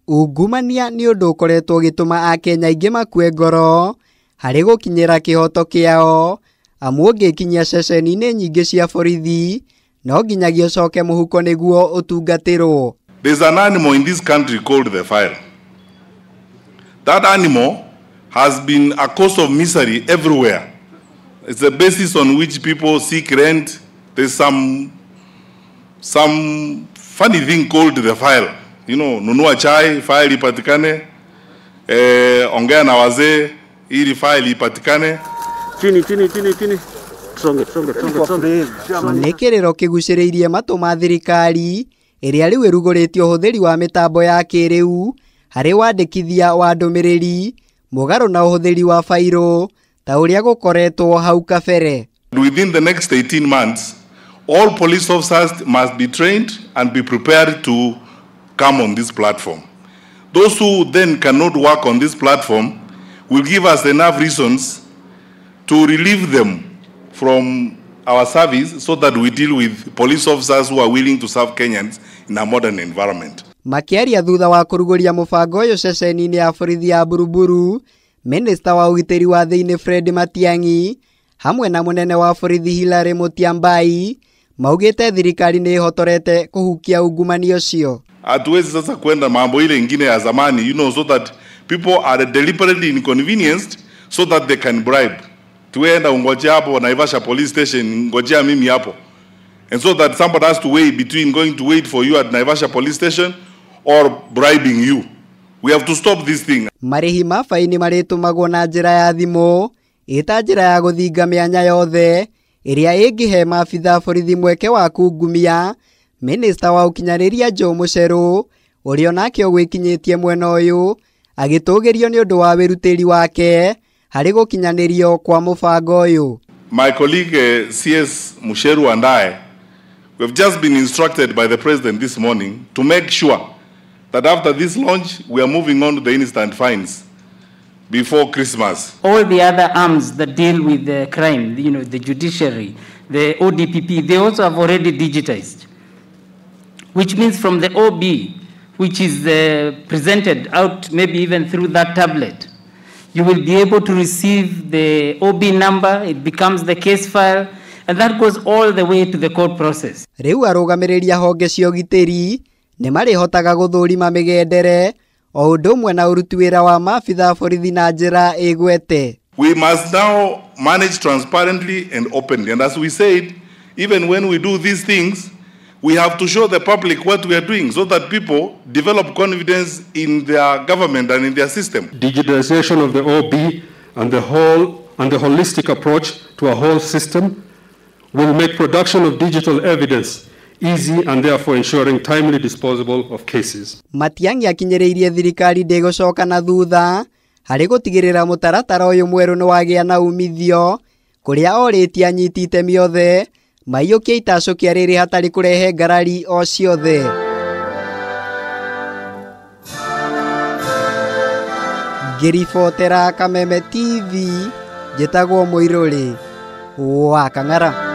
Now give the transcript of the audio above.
Ungumania nĩ ũndũ ũkoretwo ũgĩtũma Akenya aingĩ makue ngoro harĩ gũkinyĩra kĩhoto kĩao, amu ũngĩkinyia ceceni-inĩ nyingĩ cia borithi no nginyagia ũcoke mũhuko nĩguo ũtungatĩrwo. There's an animal in this country called the file. That animal has been a cause of misery everywhere. It's the basis on which people seek rent. There's some funny thing called the file. You know, nunua chai, file ipatikane. Ongea na wazee ili file ipatikane. Chini, chini, chini, chini. Tusonge, tusonge, tusonge, tusonge. Nĩ kĩrĩro kĩgucĩrĩirie matũ ma thirikari ĩrĩa rĩu ĩrugũrĩtie ũhũthĩri wa mĩtambo ya kĩrĩu harĩ wandĩkithia wa ndũmĩrĩri mũgarũ na ũhũthĩri wa bairũ ta ũrĩa gũkoretwo hau kabere. Within the next 18 months, all police officers must be trained and be prepared to come on this platform. Those who then cannot work on this platform will give us enough reasons to relieve them from our service so that we deal with police officers who are willing to serve Kenyans in a modern environment. Makĩaria thutha wa kũrugũria mũbango ũyũ ceceni-inĩ ya borithi ya Buruburu, Minista wa ũgitĩri wa thĩinĩ Fred Matiang'i hamwe na mũnene wa borithi Hilary Mutyambai maugĩte thirikari nĩ ĩhotorete kũhukia ungumania ũcio. Hatuwezi sasa kwenda mambo ile ingine ya zamani, so that people are deliberately inconvenienced so that they can bribe. Tuenda ungojea hapo Naivasha police station, ngojea mimi hapo. And so that somebody has to weigh between going to wait for you at Naivasha police station or bribing you. We have to stop this thing. Marĩhi ma baini marĩtũmagwo na njĩra ya thimũ ĩta njĩra ya gũthinga mĩanya yothe ĩrĩa ĩngĩhe maabitha borithi mweke wa kungumia. Minista wa ũkinyanĩria Joe Mucheru ũrĩa onake ũgwĩkinyĩtie mwena ũyũ agĩtũgĩrio nĩ ũndũ wa wĩrutĩri wake harĩ gũkinyanĩrio kwa mũbango ũyũ. My colleague CS Mucheru and I, we have just been instructed by the president this morning to make sure that after this launch we are moving on to the instant fines before Christmas. All the other arms that deal with the crime, the judiciary, the ODPP, they also have already digitized, which means from the OB, which is presented out maybe even through that tablet, you will be able to receive the OB number, it becomes the case file, and that goes all the way to the court process. Rĩu arũgamĩrĩri a honge cia ũgitĩri nĩ marĩhotaga gũthũrima mĩgendere o ũndũ ũmwe na ũruti wĩra wa maabitha borithi na njĩra ĩgwete. We must now manage transparently and openly. And as we said, even when we do these things, we have to show the public what we are doing so that people develop confidence in their government and in their system. Digitization of the OB and the holistic approach to a whole system will make production of digital evidence easy and therefore ensuring timely disposal of cases. Matiang'i akinyĩrĩirie thirikari ndĩgũcoka na thutha harĩ gũtigĩrĩra mũtaratara ũyũ mwerũ nĩ wagĩa na umithio kũrĩa orĩtie anyiti itemi othe maiyũkie itacũkia rĩrĩ hatarĩ kũrehe ngarari o ciothe. Ngĩribotera Kameme TV, njĩtagwo Mũirũrĩ wa Kang'ara.